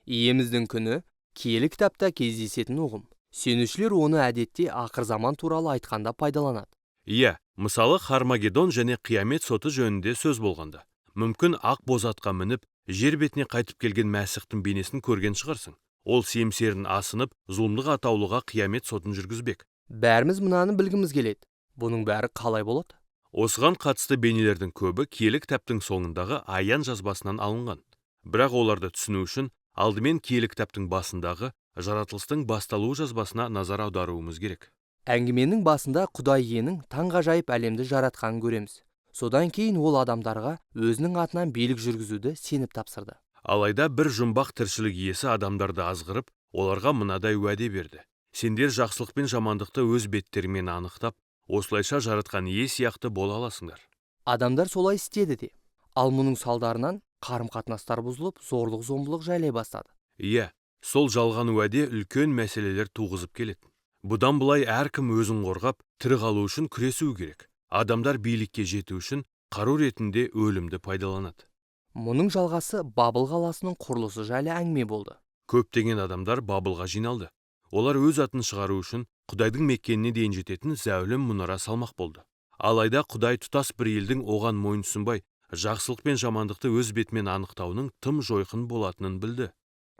Иеміздің күні киелі кітапта кездесетін ұғым. Сенушілер оны әдетте ақыр заман туралы айтқанда пайдаланады. Иә, мысалы, Хармагеддон және қиямет соты жөнінде сөз болғанда. Мүмкін ақ боз атқа мініп, жер бетіне қайтып келген Мәсіхтің бейнесін көрген шығарсың. Ол семсерін асынып, зұлымдық атаулыға қиямет сотын жүргізбек. Бәріміз мынаны білгіміз келеді. Бұның бәрі қалай болады? Осыған қатысты бейнелердің көбі киелі кітаптың соңындағы Аян жазбасынан алынған. Бірақ оларды түсіну үшін алдымен киелі кітаптың басындағы жаратылыстың басталуы жазбасына назар аударуымыз керек. Әңгіменің басында Құдай иенің таңғажайып әлемді жаратқанын көреміз. Содан кейін ол адамдарға өзінің атынан билік жүргізуді сеніп тапсырды. Алайда бір жұмбақ тіршілік иесі адамдарды азғырып, оларға мынадай уәде берді. Сендер жақсылық пен жамандықты өз беттеріңмен анықтап, осылайша жаратқан ие сияқты бола аласыңдар. Адамдар солай істеді де. Ал мұның салдарынан қарым-қатынастар бұзылып, зорлық-зомбылық жайлай бастады. Иә, сол жалған уәде үлкен мәселелер туғызып келеді. Бұдан былай әркім өзін қорғап, тірі қалу үшін күресуі керек. Адамдар билікке жету үшін қару ретінде өлімді пайдаланады. Мұның жалғасы Бабыл қаласының құрылысы жайлы әңгіме болды. Көптеген адамдар Бабылға жиналды. Олар өз атын шығару үшін Құдайдың мекеніне дейін жететін зәулім мұнара салмақ болды. Алайда Құдай тұтас бір елдің оған мойынсұнбай, жақсылық пен жамандықты өз бетімен анықтауының тым жойқын болатынын білді.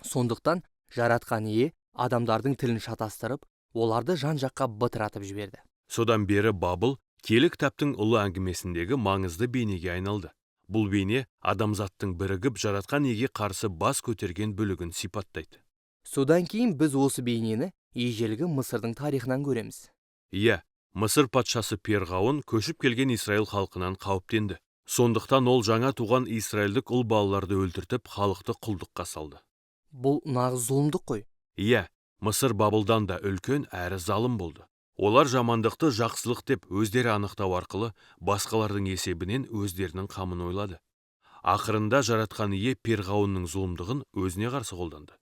Сондықтан жаратқан ие адамдардың тілін шатастырып, оларды жан-жаққа бытыратып жіберді. Содан бері Бабыл киелі кітаптың ұлы әңгімесіндегі маңызды бейнеге айналды. Бұл бейне адамзаттың бірігіп жаратқан иеге қарсы бас көтерген бүлігін сипаттайды. Содан кейін біз осы бейнені ежелгі Мысырдың тарихынан көреміз. Иә, Мысыр патшасы Перғауын көшіп келген Израиль халқынан қауіптенді. Сондықтан ол жаңа туған израильдік ұл балаларды өлтіртіп, халықты құлдыққа салды. Бұл нағыз зұлымдық қой. Иә, Мысыр Бабылдан да үлкен әрі залым болды. Олар жамандықты жақсылық деп өздері анықтау арқылы басқалардың есебінен өздерінің қамын ойлады. Ақырында жаратқан ие Перғауынның зұлымдығын өзіне қарсы қолданды.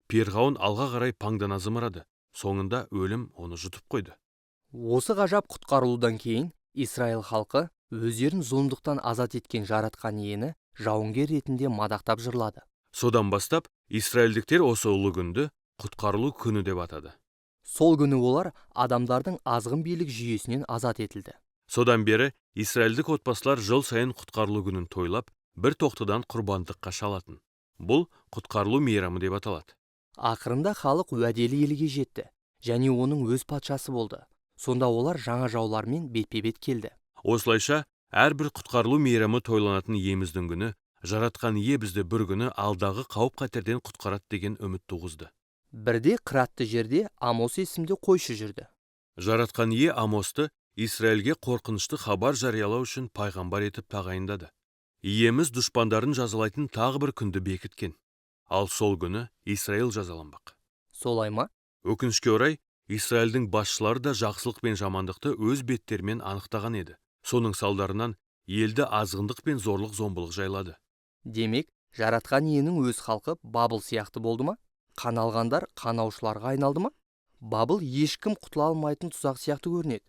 Перғауын алға қарай паңдана зымырады. Соңында өлім оны жұтып қойды. Осы ғажап құтқарылудан кейін Израиль халқы өздерін зұлымдықтан азат еткен жаратқан иені жауынгер ретінде мадақтап жырлады. Содан бастап израильдіктер осы ұлы күнді құтқарылу күні деп атады. Сол күні олар адамдардың азғын билік жүйесінен азат етілді. Содан бері израильдік отбасылар жыл сайын құтқарылу күнін тойлап, бір тоқтыдан құрбандыққа шалатын. Бұл құтқарылу мейрамы деп аталады. Ақырында халық уәделі елге жетті және оның өз патшасы болды. Сонда олар жаңа жаулармен бетпе-бет келді. Осылайша, әрбір құтқарылу мейрамы тойланатын иеміздің күні, жаратқан ие бізді бір күні алдағы қауіп-қатерден құтқарады деген үміт туғызды. Бірде қыратты жерде Амос есімді қойшы жүрді. Жаратқан ие Амосты Израильге қорқынышты хабар жариялау үшін пайғамбар етіп тағайындады. Иеміз дұшпандарын жазалайтын тағы бір күнді бекіткен. Ал сол күні Израиль жазаланбақ. Солай ма? Өкінішке орай, Израильдің басшылары да жақсылық пен жамандықты өз беттерімен анықтаған еді. Соның салдарынан елді азғындық пен зорлық-зомбылық жайлады. Демек, жаратқан иенің өз халқы Бабыл сияқты болды ма? Қаналғандар қанаушыларға айналды ма? Бабыл ешкім құтыла алмайтын тұзақ сияқты көрінеді.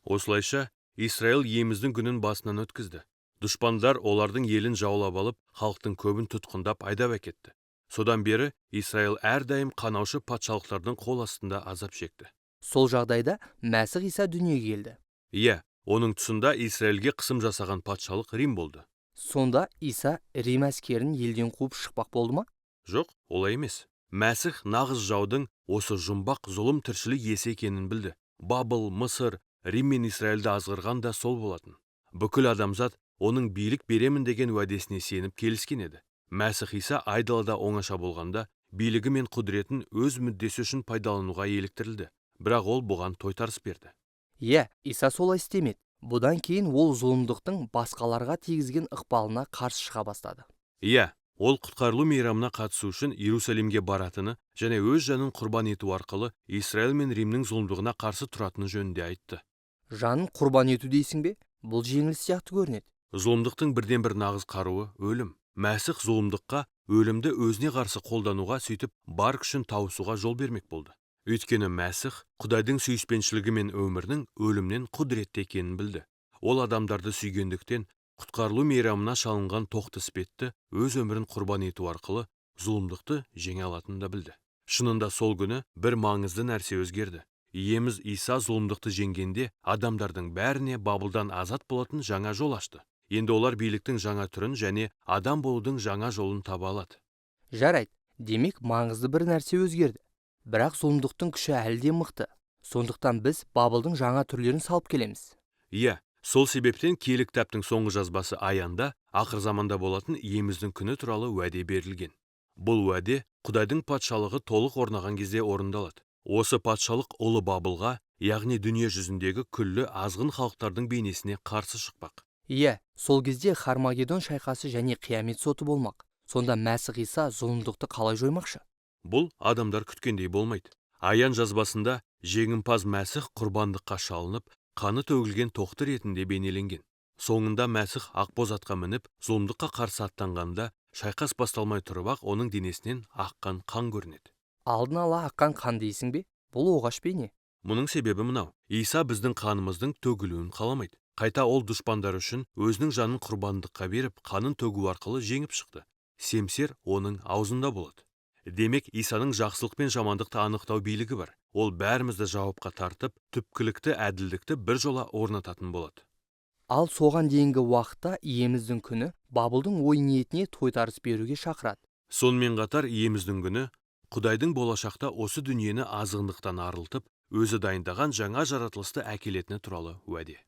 Осылайша, Израиль иеміздің күнін басынан өткізді. Дұшпандар олардың елін жаулап алып, халықтың көбін тұтқындап айдап әкетті. Содан бері Израиль әрдайым қанаушы патшалықтардың қол астында азап шекті. Сол жағдайда Мәсіх Иса дүниеге келді. Иә, оның тұсында Израильге қысым жасаған патшалық Рим болды. Сонда Иса Рим әскерін елден қуып шықпақ болды ма? Жоқ, олай емес. Мәсіх нағыз жаудың осы жұмбақ зұлым тіршілік иесі екенін білді. Бабыл, Мысыр, Рим мен Израильді азғырған да сол болатын. Бүкіл адамзат оның билік беремін деген уәдесіне сеніп келіскен еді. Мәсіх Иса айдалада оңаша болғанда, билігі мен құдіретін өз мүддесі үшін пайдалануға еліктірілді. Бірақ ол бұған тойтарыс берді. Иә, Иса солай істемеді. Бұдан кейін ол зұлымдықтың басқаларға тигізген ықпалына қарсы шыға бастады. Иә, ол құтқарылу мейрамына қатысу үшін Иерусалимге баратыны және өз жанын құрбан ету арқылы Израиль мен Римнің зұлымдығына қарсы тұратыны жөнінде айтты. Жанын құрбан ету дейсің бе? Бұл жеңіліс сияқты көрінеді. Зұлымдықтың бірден-бір нағыз қаруы өлім. Мәсіх зұлымдыққа өлімді өзіне қарсы қолдануға, сөйтіп бар күшін тауысуға жол бермек болды. Өйткені Мәсіх Құдайдың сүйіспеншілігі мен өмірінің өлімнен құдіретті екенін білді. Ол адамдарды сүйгендіктен құтқарылу мейрамына шалынған тоқты іспетті өз өмірін құрбан ету арқылы зұлымдықты жеңе алатынын да білді. Шынында сол күні бір маңызды нәрсе өзгерді. Иеміз Иса зұлымдықты жеңгенде адамдардың бәріне Бабылдан азат болатын жаңа жол ашты. Енді олар биліктің жаңа түрін және адам болудың жаңа жолын таба алады. Жарайды, демек маңызды бір нәрсе өзгерді. Бірақ зұлымдықтың күші әлі де мықты. Сондықтан біз Бабылдың жаңа түрлерін салып келеміз. Иә, сол себептен киелі кітаптың соңғы жазбасы Аянда ақыр заманда болатын Иеміздің күні туралы уәде берілген. Бұл уәде Құдайдың патшалығы толық орнаған кезде орындалады. Осы патшалық ұлы Бабылға, яғни дүние жүзіндегі күллі азғын халықтардың бейнесіне қарсы шықпақ. Иә, сол кезде Хармагеддон шайқасы және қиямет соты болмақ. Сонда Мәсіх Иса зұлымдықты қалай жоймақшы? Бұл адамдар күткендей болмайды. Аян жазбасында жеңімпаз Мәсіх құрбандыққа шалынып, қаны төгілген тоқты ретінде бейнеленген. Соңында Мәсіх ақбоз атқа мініп, зұлымдыққа қарсы аттанғанда, шайқас басталмай тұрып-ақ оның денесінен аққан қан көрінеді. Алдын ала аққан қан дейсің бе? Бұл оғаш бейне. Мұның себебі мынау. Иса біздің қанымыздың төгілуін қаламайды. Қайта ол дұшпандар үшін өзінің жанын құрбандыққа беріп, қанын төгу арқылы жеңіп шықты. Семсер оның аузында болады. Демек, Исаның жақсылық пен жамандықты анықтау билігі бар. Ол бәрімізді жауапқа тартып, түпкілікті әділдікті біржола орнататын болады. Ал соған дейінгі уақытта Иеміздің күні Бабылдың ой ниетіне тойтарыс беруге шақырады. Сонымен қатар Иеміздің күні Құдайдың болашақта осы дүниені азғындықтан арылтып, өзі дайындаған жаңа жаратылысты әкелетіні туралы уәде.